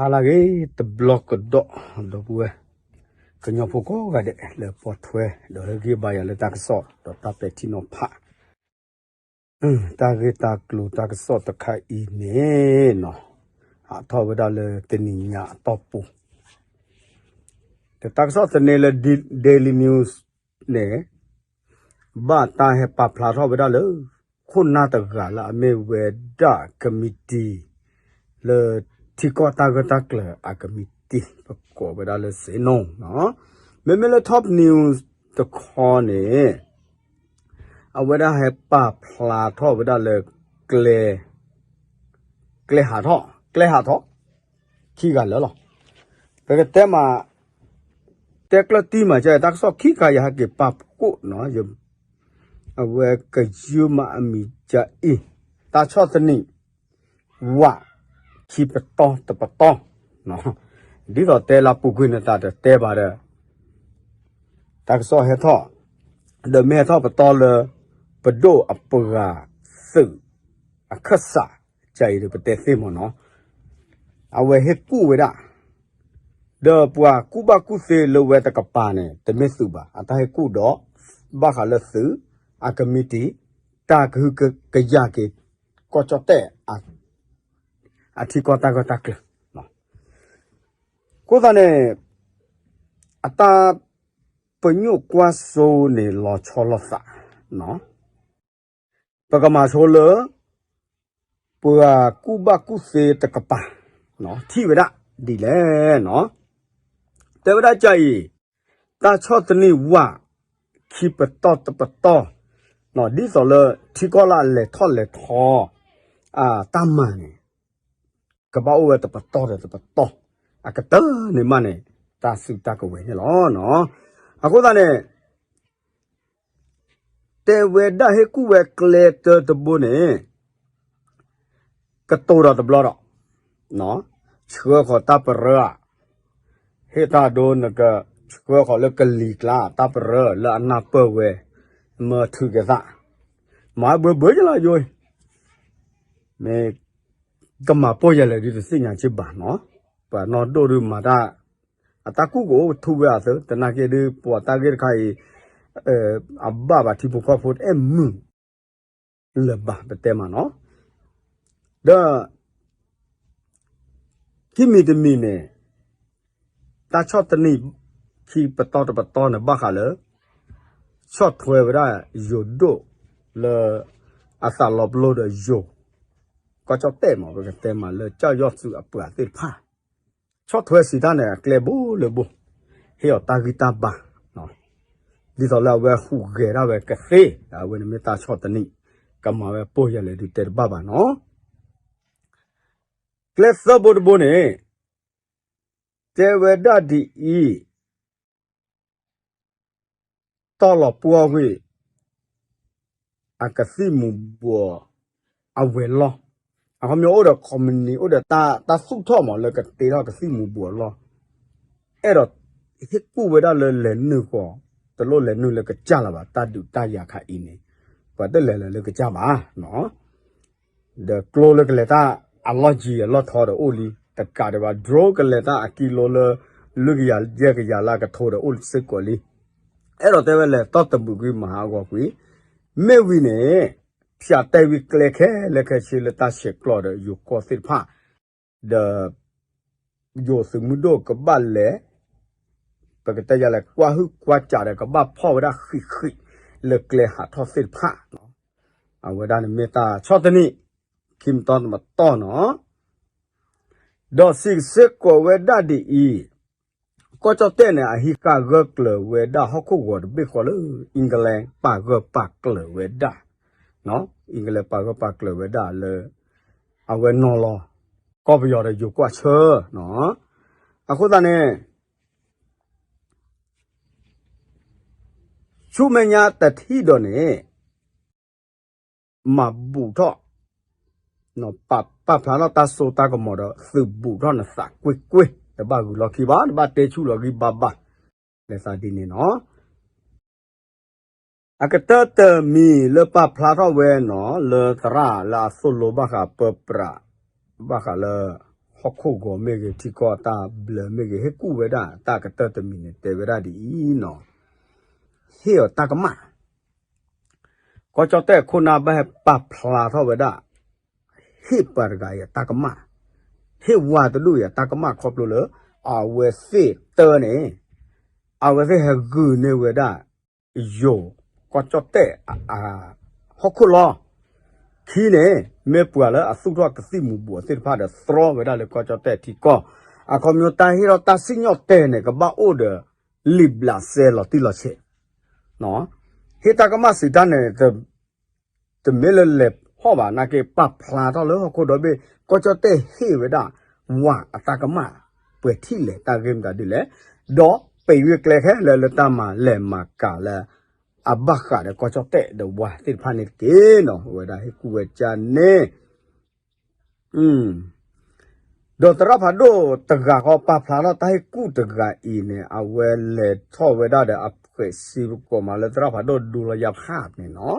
ဟါလၢအဂ့ၤ တဘျီကဒီး ဒီပုၢ်ဝဲၢ် ကညီဖိကိးဂၤဒဲး လၢပိာ်ထွဲ ဒီးဟဲက့ၤဘၣ်ယၤလၢတၢ်ကစီၣ် ဒီးတၢ်ပဲာ်ထံနီၤဖး တၢ်ဂ့ၢ်တၢ်ကျိၤတၢ်ကစီၣ်တခါအံၤန့ၣ်နီၤ ဟးထီၣ်ဝဲဒၣ်လၢတနံၤညါအတီၢ်ပူၤ ဒီးတၢ်ကစီၣ်သန့လၢ Daily News န့ၣ် ဘၣ်တၢ်ဟဲပာ်ဖျါထီၣ်ဝဲဒၣ်လၢ ခိၣ်နၢ်တဂၤလၢအမ့ၢ်ဝဲဒၣ်ကမံးတံာ် လၢထံကီၢ်တၢ်ဂၢၢ်တၢ်ကျၢၤအကမံးတံာ် ပကိးဝဲဒၣ်လၢ စ့နိ နီၤ. မ့မ့ၢ်လၢ Top News တခီန့ၣ် အဝဲဒၣ်ဟဲပာ်ဖျါထီၣ်ဝဲဒၣ်လၢ ကျဲ ကျဲဟးထီၣ် ကျဲဟးထီၣ် ခံဂၤလၢာ်လီၤ. ပကတဲမး တဲကျၢၢ်တံၢ်မး ကတၢ်ကစီၣ်ခံခါယဟဲက့ၤပာ်ဖှိၣ်နီၤ အဝဲကယုၢ်မးအမံၤကအံၤ တၢ်ဆီၣ်သနံး ဝး ခံပတီၢ်တပတီၢ် ဒ်သိးတဲလၢပူၤကွံာ်န့ၣ် တၢ်တတဲဘၣ်ဒီး တၢ်ကစီၣ်ဟဲထီၣ် ဒီးမ့ၢ်ဟဲထီၣ်ပတီၢ်လၢ ပဒိၣ်အပှၤသုး အခၢၣ်စး ကၢ်အံၤဒီးပတဲသ့မ့ၢ်နီၤ အဝဲဟ့ၣ်ကူၣ်ဝဲဒၣ် ဒီးပှၤကူၣ်ဘၣ်ကူၣ်သ့လၢဝဲတကပၤန့ၣ် တမ့ၢ်သုးဘၣ် အတၢ်ဟ့ၣ်ကူၣ်ဒီး ဘၣ်ဃးလၢသုး အကမံးတံာ် တၢ်ကဟုကယာ်က့ၤ ကီၢ်ကၠီၣ်တဲၣ် အထံကီၢ်တၢ်ဂၢၢ်တၢ်ကျၢၤ အဃိသတးန့ၣ် အတၢ်ပညိၣ်ကွၢ်စိန့ၣ်လီၤဆီလိာ်သး ပကမၤဆိလၢ ပှၤကူၣ်ဘၣ်ကူၣ်သ့တကပၤ ထံၣ်ဝဲဒၣ်ဒ်လဲၣ်နီၤ တဲဝဲဒၣ်ကၢ်အံၤ တၢ်ဆီၣ်သနံးဝး ခံပတီၢ်တပတီၢ် ဒ်သိးလၢထံကီၢ်လၢအလဲၤထီၣ်လဲၤထီ တၢ်မၤန့ၣ် ကဘၣ်အိၣ်ဝဲတပတီၢ်ဒီးတပတီၢ် အကတၢၢ်န့ၣ်မးန့ၣ် တၢ်စုတၢ်ကဝဲၤန့ၣ်လီၤ. အဃိသတးန့ၣ် တဲဝဲဒၣ်ဟ့ၣ်ကူၣ်ဝဲကျဲတၢတဘိန့ၣ် ကတိၤဒီးတဘျီဒီး ဆှၢဃီၤတၢ်ပရၢဧါ ဟ့ၣ်တၢ်ဒိနက ဆှၢဃီၤလၢကလံၤကျါ တၢ်ပရၢလၢအနၢ်ပၢၢ်ဝဲ မၢထုးက့ၤသး မၤဘၢဘၢယလီၤယိ မ့ၢ် ကမၤပိၢ်ယၤလဲၣ်ဒုးတသ့ၣ်ညါက့ဘၣ်နီၤ ပှၤနီၢ်ဒိၣ်ဒုးမၤတၢ် အတၢ်ကူၣ်ကအိၣ်ထူဝဲအသိး သနာ်က့ဒုး ပှၤတၢ်ဂ့ၢ်တခါအံၤ အဘၣ်ဘၣ်ထံဖိကီၢ်ဖိတအဲၣ်မုာ်လၢၤဘၣ် ပတဲမးနီၤ ဒီး ခံမံၤတမံၤန့ၣ် တၢ်ဆီၣ်သနံး ခံပတီၢ်တပတီၢ်န့ၣ် ဘၣ်ဃးလၢ ဆီၣ်ထွဲဝဲဒၣ်ယိၤဒိၣ်လၢ အသးလီၤပလိာ်ဒီးယိၤ ကီၢ်ကၠီၣ်တဲၣ်မး ပကတဲမးလၢကၢ်ယီၢ်သုးအပှၤသ့ၣ်တဖၣ် ဆီၣ်ထွဲစံးတၢ်န့ၣ် အကျဲဘိလၢဘိ ဟ့ၣ်အီၤတၢ်ဂံၢ်တၢ်ဘါ ဒ်သိးလၢအဝဲဟူးဂဲၤဒၣ်ဝဲကသ့ အဝဲန့ၣ်မ့ၢ်တၢ်ဆီၣ်သနံး ကမၤဝဲပိၢ်ယၤလဲၣ်ဒုးတဲတဘၣ်ဘၣ်နီၤ ကျဲသၢဘိတဘိန့ၣ် တဲဝဲဒၣ်ဒ်အံၤ တီၢ်လီၤပှီၢ်ကွံာ် အကသံၣ်မူၤဘှီး အဝဲၤလီၢ် အခီပညီအိၣ်ဒီး company အိၣ်ဒီးတၢ်သူၣ်ထီၣ်မး လၢကတ့ထီၣ်ကသံၣ်မူၤဘှီးအလီၢ် အဲၣ်ဒိးဟ့ၣ်ကူၣ်ဝဲဒၣ်လၢလဲၤနုာ်ဃီၤ တလိၣ်လဲၤနုာ်လၢကစၢ်လၢၤဘၣ် တၢ်ဒုးတၢ်ယၤခါအံၤန့ၣ် ပှၤတလဲၤလၢၤလၢကစၢ်ဘၣ် ဒီးကျိလၢကလဲၤတၢ်အလီၢ်ယံၤအလီၢ်ထီဒီးအိၣ်လံ တကးဒံးဘၣ် drone ကလဲၤတၢ်အကံလိလၢ လွံၢ်ကယၤယဲၢ်ကယၤလၢအကထိဒီးအိၣ်စ့ၢ်ကီးလံ အဲၣ်ဒိးတဲဝဲလဲၤတီၢ်တမုာ်ကွံာ်မၤဟးဂီၤကွံာ် မ့ၢ်ဝံၤန့ၣ် ဖၠးတဲာ်ဝံၤကျဲခဲလၢာ်ခဲဆ့လၢတၢ်ဆဲးကျိးဒီးယိၤကီၢ်သ့ၣ်တဖၣ် ဒီး ယိၤသုးမုၢ်ဒိၣ်ကဘၣ်လဲၤ ပကတဲယၤလဲၣ် ကွၢ်ဟုၣ်ကွၢ်စးဒီးကဘၣ်ဖီၣ်ဝဲဒၣ်ဃံးဃံး လၢကျဲဟးထီၣ်သ့ၣ်တဖၣ် အဝဲဒၣ်န့ၣ်မ့ၢ်တၢ်ဆီၣ်သနံး ခံပတီၢ်တပတီၢ်နီၤ ဒီးစံးစ့ၢ်ကီးဝဲဒၣ်ဒ်အံၤ ကီၢ်ကၠီၣ်တဲၣ်န့ၣ် အဟံးဃာ်ဂၢၢ်ကျၢၤဝဲဒၣ်ဟီၣ်ခိၣ်ဂီၤတဘ့ၣ်ဃီလၢ အ့ကလံပာ်ဂၢၢ်ပာ်ကျၢၤဝဲဒၣ် အ့ကလံပာ်ဂၢၢ်ပာ်ကျၢၤဝဲဒၣ်လၢ အဝဲနီၤလီၤ ကီၢ်ပယီၤဒီးယိၤကွၢ်ဆၢ အဃိသတးန့ၣ် ဆူမဲာ်ညါတထံၣ်ဒီးန့ၣ် မၤဘူၣ်ထီၣ် ပာ်ဖျါထီၣ်တၢ်စိတၢ်ကမီၤဒီး သုးဘူၣ်ထီၣ်နသးကွ့ၢ်ကွ့ၢ် တဘၣ်ဂုာ်လီၢ်ခံဘၣ် တဘၣ်တဲဆူၣ်လီၤဂံၢ်ဘါဘၣ် လဲၤသးဒ်န့ၣ်နီၤ အကတၢၢ်တမံၤလၢပာ်ဖျါထီၣ်ဝဲနီၤ လၢသရၣ်လၢအသိၣ်လိဘၣ်ဃးပၢပြး ဘၣ်ဃးလၢ ဟီၣ်ခိၣ်ဂီၤမ့ၢ်ဂ့ၤ ထံကီၢ်တၢ်ဘျၢမ့ၢ်ဂ့ၤ ဟ့ၣ်ကူၣ်ဝဲဒၣ်တၢ်ကတၢၢ်တမံၤန့ၣ် တဲဝဲဒၣ်ဒ်အံၤနီၤ, ဟ့ၣ်အီၤတၢ်ကမၣ်, ကီၢ်ကၠီၣ်တဲၣ်ခိၣ်နၢ်ဘၣ်ဟဲပာ်ဖျါထီၣ်ဝဲဒၣ် ဟ့ၣ်ပှၤတဂၤအံၤအတၢ်ကမၣ်, ဟ့ၣ်ဝၤတဒူၣ်အံၤအတၢ်ကမၣ်ခီဖျိလၢ အဝဲသ့ၣ်တၢန့ၣ် အဝဲသ့ၣ်ဟဲဂုာ်န့ၢ်ဝဲဒၣ် ယိၤကီၢ်ကၠီၣ်တဲၣ် ဟီၣ်ခိၣ်လီၤ. ခံန့ၣ် မ့ၢ်ပှၤလၢအသူၣ်ထီၣ်ကသံၣ်မူၤဘှီးသ့ၣ်တဖၣ်ဒီး သြီဝဲဒၣ်လၢကီၢ်ကၠီၣ်တဲၣ်ထံကီၢ်, အခီပညီတၢ်ဟ့ၣ်ထီၣ်တၢ်စံၣ်ညီၣ်တဲာ်န့ၣ် ကဘၣ်အိၣ်ဒီး လံာ်ဘျးစဲလီၤတံၢ်လီၤဆဲး, ဟ့ၣ်တၢ်ကမၣ်စံးတၢ်န့ၣ် တမ့ၢ်လၢလဲၤဟီၣ်ဘၣ် နာ်က့ပာ်ဖျါထီၣ်လၢဟီၣ်ခိၣ်ဒီဘ့ၣ် ကီၢ်ကၠီၣ်တဲၣ်ဟ့ၣ်ဝဲဒၣ် ဝၤအတၢ်ကမၣ် ပှဲၤထံၣ်လဲၣ် တၢ်ဂ့ၢ်မတၤဒ်လဲၣ်, ဒီးပ့ၤဂ့ၢ်ကျဲခဲလၢာ်လၢတၢ်မၤလဲၤမၤကၤလၢ အဘၣ်ဃးဒီးကီၢ်ကၠီၣ်တဲၣ်ဒီးဝၤသ့ၣ်တဖၣ်န့ၣ်တက့ၢ်နီၤ, အဝဲဒၣ်ဟ့ၣ်ကူၣ်ဝဲကန့ၣ် ဒီးသရၣ်ဖးဒိၣ်တဂၤဃီပာ်ဖျါထီၣ်တၢ်ဟ့ၣ်ကူၣ်တဂၤအံၤန့ၣ် အဝဲလဲၤထီၣ်ဝဲဒၣ်ဒီးအဖှဲးစံပကိးမးလၢသရၣ်ဖးဒိၣ်ဒူလီၤယါဖးန့ၣ်နီၤ,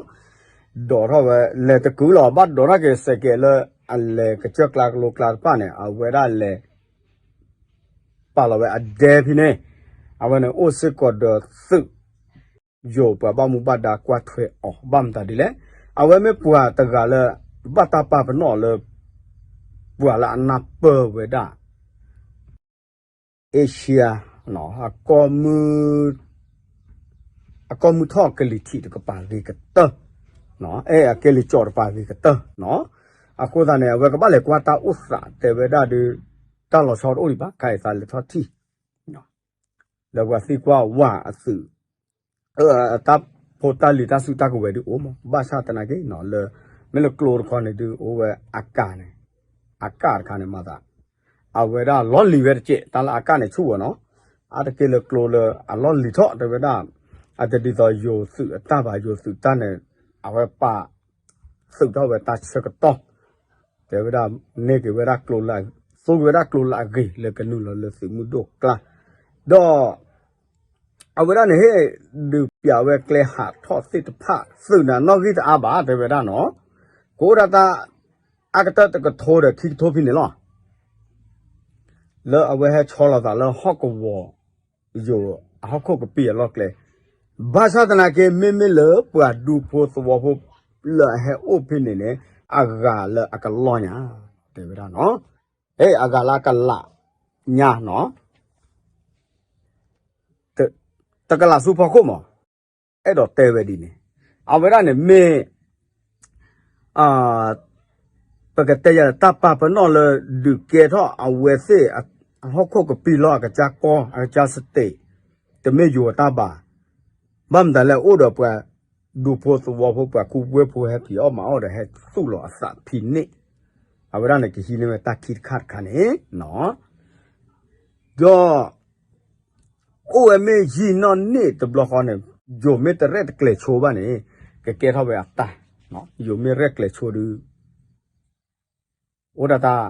ဒိးထီၣ်ဝဲလဲၤတကုာ်လီၤ ဘၣ်ဒိးထီၣ်က့ၤစဲးကဲးလၢ အလဲၤကစၢၢ်ကျါကလိကျါတဖၣ်န့ၣ် အဝဲဒၣ်လဲၤ ပာ်လီၤဝဲအဒဲဖဲန့ၣ်, အဝဲန့ၣ်အိၣ်စ့ၢ်ကီးဒီးသုး ယိၤပှၤဘၣ်မူဘၣ်ဒါကွၢ်ထွဲအီၤ ဘၣ်မတၤဒ်လဲၣ်, အဝဲမ့ၢ်ပှၤတဂၤလၢ ဘၣ်တၢ်ပာ်ပနီၣ်လၢ ပှၤလၢအနၢ်ပၢၢ်ဝဲဒၣ် Asia အကီၢ်မုၢ်ထီၣ်ကလံၤထံးတကပၤဂ့ၤကတၢၢ်, အဲ အကဲလံာ်ကၠီၣ်တကပၤဂ့ၤကတၢၢ်, အဃိသတးန့ၣ် အဝဲကဘၣ်လဲၤကွၢ်တၢ်အိၣ်သးတဲဝဲဒၣ်ဒီး တၢ်လီၤဆီတအိၣ်ဒံးဘၣ် ခဲအံၤသးလဲၤထီၣ်ထံၣ် လၢပှၤသံကွၢ်ဝၤအသုး တၢ်ဖိတၢ်လံၤတၢ်စုတၢ်ကဝဲၤဒုးအိၣ်မး ဘၣ်ဆၣ်သနာ်က့နီၤ လၢ မ့ၢ်လၢကျိတခီန့ၣ်ဒုးအိၣ်ဝဲအကးန့ၣ်, အကးတခါန့ၣ်မၤသး အဝဲဒၣ်လီၢ်လံၤဝဲတကဲး တၢ်လၢအကးန့ၣ်ဆူၣ်ဝဲနီၤ, အါတက့ၢ်လၢကျိလၢအလီၢ်လံၤထီၣ်တဲဝဲဒၣ်, အတဒ်သိးယိၤသုးအတၢ်ဘၣ် ယိၤသုးတၢ်န့ၣ် အဝဲပာ် သုးထီၣ်ဝဲတၢ်ဆၢကတီၢ် တဲဝဲဒၣ် န့ၢ်က့ၤဝဲဒၣ်ကျိလၢ သူက့ၤဝဲဒၣ်ကျိလၢအဂ့ၤလၢကနုာ်လီၤလၢသုးမုၢ်ဒိၣ်ကျါ, ဒီး အဝဲဒၣ်န့ၣ်ဟ့ၣ်ဒုးပျးဝဲကျဲဟးထီၣ်သ့ၣ်တဖၣ် သုးနၤနီၣ်ဂံၢ်တအါဘၣ် တဲဝဲဒၣ်နီၤ, ကအိၣ်ဒၣ်တၢ် အကတၢၢ်တကထိဒီးခံကထိဖဲန့ၣ်လီၤ. လၢအဝဲဟဲဆီလီၤသးလၢဟီၣ်ကဝီၤ ယိၤအဟီၣ်ခိၣ်ကပံာ်အလီၢ်ကျဲ, ဘၣ်ဆၣ်သနာ်က့ မ့မ့ၢ်လၢပှၤဒူဖိသဝီဖိ လၢအဟဲအိၣ်ဖဲန့ၣ်န့ၣ် အဂၤလၢအကလီၢ်ညါ တဲဝဲဒၣ်နီၤ, အဲ အဂၤလၢအကလးညါနီၤ တကလးဆူဖီခိၣ်မး, အဲၣ်ဒိးတဲဝဲဒ်န့ၣ်, အဝဲဒၣ်န့ၣ်မ့ၢ် ပကတဲယၤ တၢ်ပာ်ပနီၣ်လၢဒုးကဲထီၣ်အဝဲသ့ၣ် အဟီၣ်ခိၣ်ကပံာ်လီၢ်အကစၢ်ကီၢ် အကစၢ် state တမ့ၢ်ယိၤအတၢ်ဘၣ်, ဘၣ်မတၤလဲၣ် အိၣ်ဒီးပှၤဒူဖိသဝီဖိ ပှၤကူဝ့ၢ်ဖိဟဲဖံးအီၣ်မၤအီၣ်ဒီးဟဲသူၣ်လီၤအသးဖံးန့ၣ်, အဝဲဒၣ်န့ၣ်ကဟံးန့ၢ်ဝဲတၢ်ခံတခါတခါန့ၣ် ဒီး အိၣ်ဝဲမ့ၢ်ယံာ်နီၣ်န့ၢ်တဘျီဃီန့ၣ် ယိၤမ့ၢ်တရဲၣ်တကျဲၤဆိဘၣ်န့ၣ် ကကဲထီၣ်ဝဲအတၢ်, ယိၤမ့ၢ်ရဲၣ်ကျဲၤဆိဒီး အိၣ်ဒၣ်တၢ်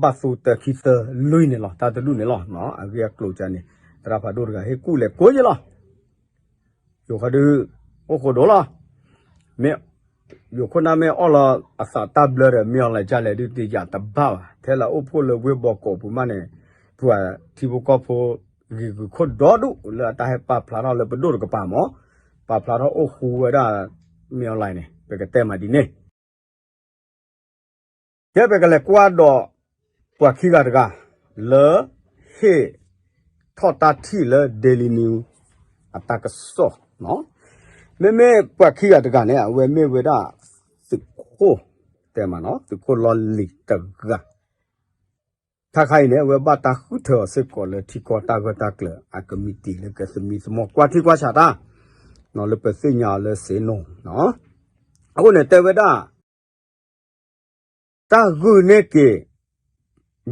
ဘၣ်သူတၢ်ခံသၢလွံၢ်န့ၣ်လီၤ တၢ်တဒူၣ်န့ၣ်လီၤ. အဂ့ၢ်အကျိၤကန့ၣ် သရၣ်ဖးဒိၣ်တဂၤဟ့ၣ်ကူၣ်လဲၤကိးယ့ၢ်လီၤ. ယိၤခီဒုး အိၣ်ဃိဒိၣ်လီၤ. မ့ၢ် ယိၤခိၣ်နၢ်မ့ၢ်အီၣ်လီၤအသးတၢ်ဘျၢဒီး မ့ၢ်အီၤလဲၤကလဲၣ်ဒုးတယာ်တဘၣ်ဘၣ်. ထဲလၢအိၣ်ဖှိၣ်လၢဝ့ၢ်ဘီကီးပူၤမးန့ၣ် ပှၤထံဖိကီၢ်ဖိ ဂ့ၤဂုာ်ခိၣ်ဒီဒူၣ်လၢအတၢ်ဟဲပာ်ဖျါထီၣ်လၢပဒိၣ်တကပၤမး, ပာ်ဖျါထီၣ်အိၣ်ဃူဝဲဒၣ် မ့ၢ်အီၤလဲၤန့ၣ် ပကတဲမးဒ်န့ၣ် ကဲပကလဲၤကွၢ်ဒီး ပှၤခံဂၤတဂၤ လၢ ဟ့ၣ်ထီၣ်တၢ်ထံၣ်လၢ Daily News အတၢ်ကစီၣ်, မ့မ့ၢ်ပှၤခံဂၤတဂၤန့ၣ် အဝဲမ့ၢ်ဝဲဒၣ် သုးခိၣ် တဲမးနီၤ သုးခိၣ်လီၢ်လံၤတဂၤ တခါအံၤန့ၣ် အဝဲဘၣ်တၢ်ဃုထၢအီၤစ့ၢ်ကီးလၢထံကီၢ်တၢ်ဂၢၢ်တၢ်ကျၢၤအကမံးတံာ်လၢကသမံသမိးကွၢ်ထံကွၢ်ဆးတၢ် လၢပသ့ၣ်ညါအီၤလၢစ့နိ အဃိန့ၣ်တဲဝဲဒၣ် တၢ်ဂုာ်န့ၢ်က့ၤ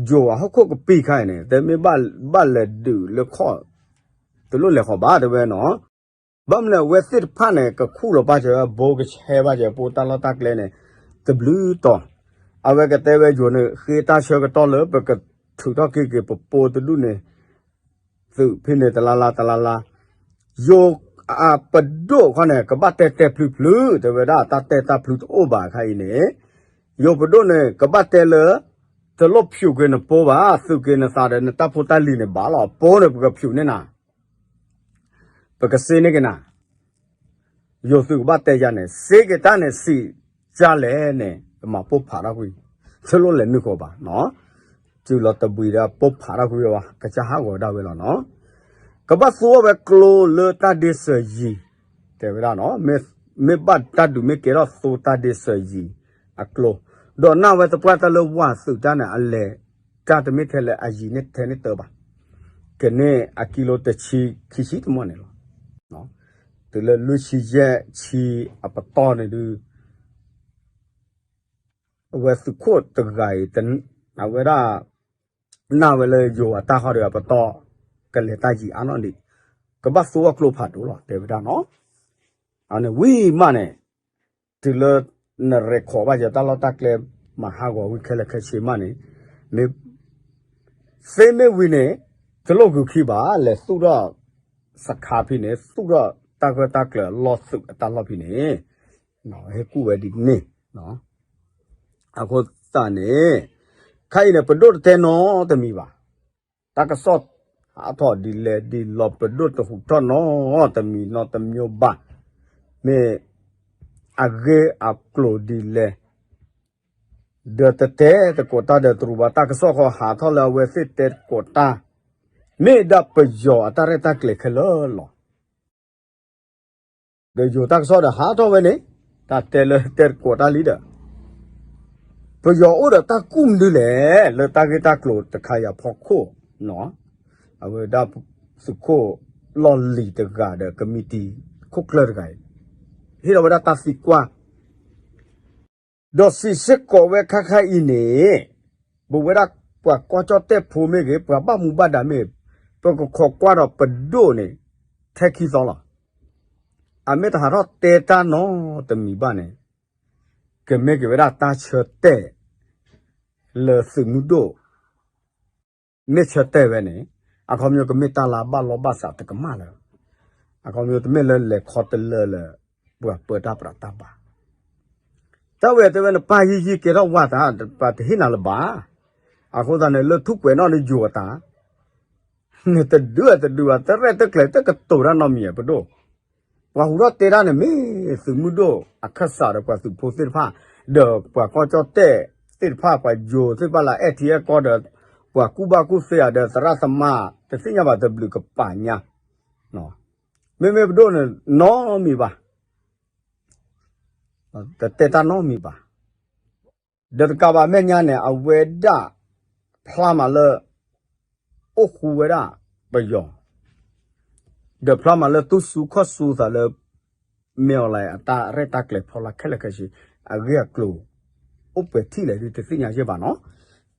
ယိၤအဟီၣ်ခိၣ်ကပံာ်ခါအံၤန့ၣ် တဲမ့ၢ်ဘၣ်လဲၤဒုးလၢခီၣ် တလိၣ်လဲၤဃီၤဘၣ်တဲဝဲနီၤ, ဘၣ်မနုၤအဝဲသ့ၣ်တဖၣ်န့ၣ် ကခူၣ်လီၤပာ်စၢၤဝဲ ဘိကဆဲဘၣ်စၢၤ ပအိၣ်တၢ်လီၢ်တၢ်ကျဲန့ၣ် တဘျုးတီၤ, အဝဲကတဲဝဲယိၤန့ၣ် ဃ့တၢ်ဆၢကတီၢ်လၢပကထုးထီၣ်က့ၤက့ၤပပိတဒူၣ်န့ၣ် သုးဖဲန့ၣ်တလါလါတလါလါ, ယိၤအပဒိၣ်ခီန့ၣ် ကဘၣ်တဲတဲဖျုဖျု တဲဝဲဒၣ်တၢ်တဲတၢ်ဖျုတအိၣ်ဘၣ်ခါအံၤန့ၣ်, ယိၤပဒိၣ်န့ၣ် ကဘၣ်တဲလၢ တလိၣ်ဖျိးက့ၤနပိဘၣ်, သုးက့ၤနသးဒီးနတၢ်ဖိတၢ်လံၤန့ၣ်ဘၣ်လီၤ. ပိန့ၣ်ပကဖျိးန့ၢ်နၤ, ပကစ့န့ၢ်က့ၤနၤ, ယိၤသုးကဘၣ်တဲယၤန့ၣ် စ့က့ၤတၢ်န့ၣ် စံးကၢ်လဲၣ်န့ၣ် ပမၤပိၢ်ဖးထီၣ်ကွံာ်, တလိၣ်လဲၤနုာ်ဃီၤဘၣ်နီၤ, တုၤလီၤတဘှံးဒီးပိၢ်ဖးထီၣ်ကွံာ်ဝဲဘၣ်, ကစၢ်ဟးဂီၤဒၣ်ဝဲလီၤနီၤ. ကဘၣ်သူအီၣ်ဝဲကျိလၢတၢ်ဒ့စၢၤယံၤ, တဲဝဲဒၣ်နီၤ, မ့ၢ်ဘၣ်တၢ်ဒုးမ့ၢ်ကဲထီၣ်သူတၢ်ဒ့စၢၤယံၤအကျိ, ဒီးနၢ်ဝဲသပှၢ်တၢၢ်လၢဝၢ်သုးတၢ်န့ၣ် အလဲၤတၢ်တမ့ၢ်ထဲလၢအယံၤန့ၣ်ထဲန့ၣ်တၢဘၣ်, ကန့ၢ်အကံလိတဆံခံဆံတမီၢ်န့ၣ်လီၤ. တုၤလၢလွံၢ်ဆံယဲၢ်ဆံအပတီၢ်န့ၣ်ဒုး အဝဲသုးခိၣ်တဂၤအံၤ အဝဲဒၣ် နၢ်ဝဲလၢယိၤအတၢ်ဃီဒီးအပတီၢ် ကလဲၤတၢ်ယံၤအါနီၢ်ဒံး, ကဘၣ်သူအီၣ်ကျိဖးဒိၣ်လီၤ တဲဝဲဒၣ်နီၤ. အန့ၣ်ဝံၤမးန့ၣ် တုၤလၢနရဲၣ်ခီဘၣ်ယတၢ်လီၢ်တၢ်ကျဲ မၤဟးဂီၤဝံၤခဲလၢာ်ခဲဆ့မးန့ၣ် မ့ၢ် သ့မ့ၢ်ဝံၤန့ၣ် တလိၣ်ဂုာ်ခံဘၣ် လဲၤသူၣ်ထီၣ်စခါဖဲန့ၣ် သူၣ်ထီၣ်တၢ်ဂၢၢ်တၢ်ကျၢၤအလီၢ်သုးအတၢ်လီၢ်ဖဲန့ၣ် ဟ့ၣ်ကူၣ်ဝဲဒ်န့ၣ် အဃိသတးန့ၣ် ခါအံၤန့ၣ် ပဒိၣ်တတဲနီတမံၤဘၣ်. တၢ်ကစီၣ်ဟးထီၣ်ဒ်လဲၣ်ဒ်လဲၣ် ပဒိၣ်တဟူးထီၣ်နီတမံၤနီတမံၤဘၣ်. မ့ၢ်အဂ့ၢ်အကျိၤဒ်လဲၣ် ဒီးတတဲသကိးတၢ်ဒီးတရူးဘၣ် တၢ်ကစီၣ်ဃီဟးထီၣ်လၢအဝဲသ့ၣ်တဲသကိးတၢ် မ့ၢ်ဒၣ်ပယီၤအတၢ်ရဲၣ်တၢ်ကျဲၤခဲလၢာ်လီၤ. ဒီးယိၤတၢ်ကစီၣ်ဒီးဟးထီၣ်ဝဲန့ၣ် တၢ်တဲလၢတဲသကိးတၢ်လံဒီး ပယီၤအိၣ်ဒီးတၢ်ကူၣ်မနုၤလဲၣ် လၢတၢ်ဂ့ၢ်တၢ်ကျိၤတခါအံၤအဖီခိၣ်နီၤ, အဝဲဒၣ်သုးခိၣ်လီၢ်လံၤတဂၤဒီးကမံးတံာ်ခိၣ်ကျၢၢ်တဂၤအံၤ ဟ့ၣ်လီၤဝဲဒၣ်တၢ်သံကွၢ် ဒီးစံးစ့ၢ်ကီးဝဲခါခါအံၤန့ၣ် ပဝဲဒၣ်ပှၤကီၢ်ကၠီၣ်တဲၣ်ဖိမ့ၢ်ဂ့ၤ ပှၤဘၣ်မူဘၣ်ဒါမ့ၢ်ဂ့ၤ ပကခိးကွၢ်ဒီးပဒိၣ်န့ၣ် ထဲခံသီလီၤ. အမ့ၢ်တဟးထီၣ်တဲတၢ်နီတမံၤဘၣ်န့ၣ် ကမ့ၢ်က့ၤဝဲဒၣ်တၢ်ဆၢတဲာ် လၢသုးမုၢ်ဒိၣ် မ့ၢ်ဆၢတဲာ်ဝဲန့ၣ် အခီပညီကမ့ၢ်တၢ်လၢဘၣ်လီၢ်ဘၣ်စးတကမၣ်လၢၤ, အခီပညီတမ့ၢ်လၢလဲၤခီတလၢလၢ ပှၤပၢတၢ်ပြးတၢ်ဘၣ်. တၢ်ဝဲတဲဝဲနပၢ်ယံာ်ယံာ်ကဲထီၣ်ဝါသး ပှၤတဟ့ၣ်နၤလၢၤဘၣ်. အဃိသတးန့ၣ် လၢထူၣ်ကွဲးနီၣ်နယိၤအတၢ် နတဒုးတဒုးဘၣ် တရဲၣ်တကျဲၤတကတိၤတၢ်နီတမံၤပဒိၣ်, ပှၤဟူးထီၣ်တဲတၢ်န့ၣ်မ့ၢ်သုးမုၢ်ဒိၣ်အခၢၣ်စးဒီးပှၤသုးဖိသ့ၣ်တဖၣ်, ဒီးပှၤကီၢ်ကၠီၣ်တဲၣ်သ့ၣ်တဖၣ် ပှၤယိၤသ့ၣ်တဖၣ်လၢအဲၣ်ထံအဲၣ်ကီၢ်ဒီး ပှၤကူၣ်ဘၣ်ကူၣ်သ့ဧါ ဒီးသရၣ်သမါ တသ့ၣ်ညါဘၣ်တဘျုးကပၤညါ, မ့မ့ၢ်ပဒိၣ်န့ၣ်နီတမံၤဘၣ် တတဲတၢ်နီတမံၤဘၣ်. ဒီးတကးဘၣ်မဲာ်ညါန့ၣ် အဝဲဒၣ်ဖျါမးလၢ အိၣ်ဃူဝဲဒၣ်ပယီၤ, ဒီးဖျါမးလၢတူၢ်စူခီၣ်စူသးလၢ မ့ၢ်အီၤလၢအတၢ်ရဲၣ်တၢ်ကျဲၤဖီလာ်ခဲလၢာ်ခဲဆ့ အဂ့ၢ်အကျိၤ အိၣ်ပှဲၤထံၣ်လဲၣ်ဒုးတသ့ၣ်ညါယဲၢ်ဘၣ်နီၤ.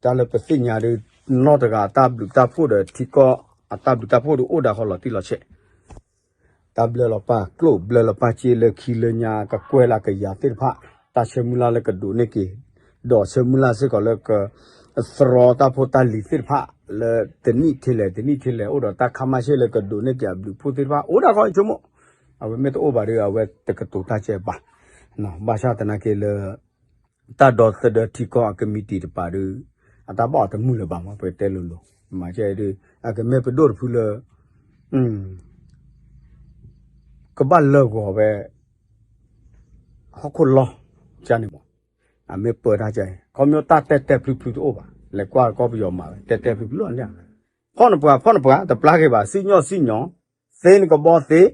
တၢ်လၢပသ့ၣ်ညါဒုး နီၢ်တဂၤအတၢ်ဘျုးတၢ်ဖှိၣ်ဒီးထံကီၢ် အတၢ်ဘျုးတၢ်ဖှိၣ်ဒုးအိၣ်ဒၣ်ဃီလီၤတံၢ်လီၤဆဲး တၢ်ဘျၢလီၤပၢ်ကျိၣ်ဘျၢလီၤပၢ်စ့လၢခံလၢညါကကွဲၢ်လၢကယၤသ့ၣ်တဖၣ် တၢ်ဆၢမုၢ်လၢ်လၢကဒိးန့ၢ်က့ၤ ဒီးဆၢမုၢ်လၢ်စ့ၢ်ကီးလၢက သရီတၢ်ဖိတၢ်လံၤသ့ၣ်တဖၣ် လၢတနံၣ်ထဲလဲၣ်တနံၣ်ထဲလဲၣ် အိၣ်ဒီးတၢ်ခါမၢ်ရှ့ၣ်လၢကဒိးန့ၢ်က့ၤအဘျုးဖှိၣ်သ့ၣ်တဖၣ် အိၣ်ဒၣ်ဃီဆိကမိၣ် အဝဲမ့ၢ်တအိၣ်ဘၣ်ဒီး အဝဲတကတိၤတၢ်ကဲဘၣ် ဘၣ်ဆၣ်သနာ်က့လၢ တၢ်ဒီသဒၢထံကီၢ်အကမံးတံာ်တပၤဒီး အတၢ်ဘၣ်အီၤတမုာ်လၢၤဘၣ်မး ပတဲလိၤလိၤ မၤကဲဒီး အကမ့ၢ်ပဒိၣ်တဖုလၢ ကဘၣ်လၢဂီၤဝဲ ဟီၣ်ခိၣ်လီၢ် ကန့ၣ်မး အမ့ၢ်ပၢတၢ်ကဲ ခီပညီတၢ်တဲတဲဖျုဖျုတအိၣ်ဘၣ် လဲၤကွၢ်ကီၢ်ပယီၤမး တဲတဲဖျုဖျုလီၤ ဖီၣ်နပှၤ ဖီၣ်နပှၤ တပျၢ်က့ၤဘၣ် စံၣ်ညီၣ်စံၣ်ညီၣ် သ့နကဘီသ့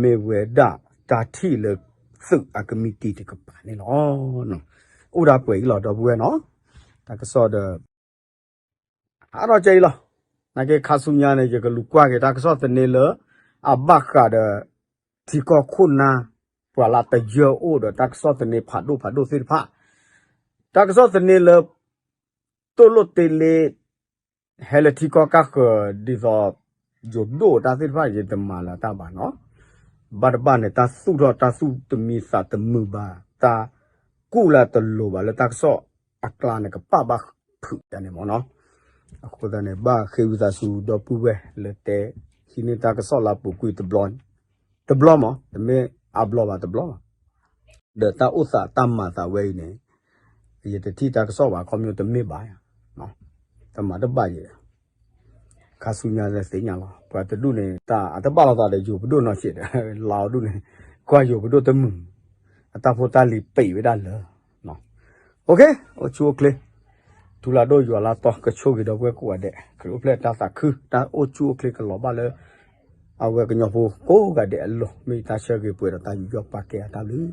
မ့ၢ်ဝဲဒၣ်တၢ်ထံၣ်လၢသုးအကမံးတံာ်တကပၤန့ၣ်လီၤ. အိၣ်ဒၣ်ပှဲၤအံၤလီၤ ဒီပုၢ်ဝဲၢ်နီၤ တၢ်ကစီၣ်ဒီး ဟးထီၣ်ကဲအံၤလီၤ. နာ်က့ခါဆူညါန့ၣ် ယကလူၤကွၢ်က့ၤတၢ်ကစီၣ်သန့လၢ အဘၣ်ဃးဒီး ထံကီၢ်ခိၣ်နၢ် ပှၤလၢတယၢၢ်အိၣ်ဒီးတၢ်ကစီၣ်သန့ဖးဒိၣ်ဖးဒိၣ်သ့ၣ်တဖၣ် တၢ်ကစီၣ်သန့လၢ တိၢ်လိၣ်တ့လ့ ဟဲလၢထံကီၢ်ကၢ်ဃၢၤ ဒ်သိး ယိၤဒိၣ်တၢ်သ့ၣ်တဖၣ် ယတမၤလၢတၢ်ဘၣ်နီၤ ဘၣ်တဘၣ်န့ၣ် တၢ်သူၣ်ထီၣ်တၢ်သူၣ်တမံသးတမုာ်ဘၣ် တၢ်ကူၣ်လၢတလိၤဘၣ်လၢတၢ်ကစီၣ်အကျါန့ၣ် ကပာ်ဘၣ်ဖုးတၢ်န့ၣ်မးနီၤ အဃိသတးန့ၣ် ဘၣ်ဃ့ဝံသးစူၤဒီပုၢ်ဝဲၢ်လၢတဲ ဟံးန့ၢ်တၢ်ကစီၣ်လၢအပူၤကွံာ်တဘျီ တဘျီမး တမ့ၢ်အဘျီဘၣ်တဘျီဘၣ် ဒီးတၢ်အိၣ်သးတၢ်မၤသးဝဲအံၤန့ၣ် ယတထံၣ်တၢ်ကစီၣ်ဘၣ် ခီဖျိတမ့ၢ်ဘၣ်, တမၤတဘၣ်ယဲ, ခါဆူညါသ့ၣ်ညါလီၤ. ပှၤတဒူၣ်န့ၣ် တၢ်အတဘၣ်လိာ်သးဒီးယိၤပဒိၣ်နီၢ်ဆံးဒီး လါအီၤဒူၣ်န့ၣ် ကွၢ်ယိၤပဒိၣ်တမုာ်, အတၢ်ဖိတၢ်လံၤပံးဝဲဒၣ်လၢ အိၣ်ဆူၣ်အိၣ်ချ့, ထူလၢဒိၣ်ယွၤလၢတီ ကဆိၣ်ဂ့ၤဒီပုၢ်ဝဲၢ်ကိးဂၤဒဲး, ခရံာ်အိၣ်ဖျဲၣ်တၢ်သးခု တၢ်အိၣ်ဆူၣ်အိၣ်ချ့ကလီၤဘၣ်လၢ အဝဲကညီဖိကိးဂၤဒဲးအလိၤ, မ့ၢ်တၢ်ဆၢဂ့ၤပှဲၤဒီးတၢ်ယူးယီၣ်ပာ်ကဲအတၢ်ဘျုး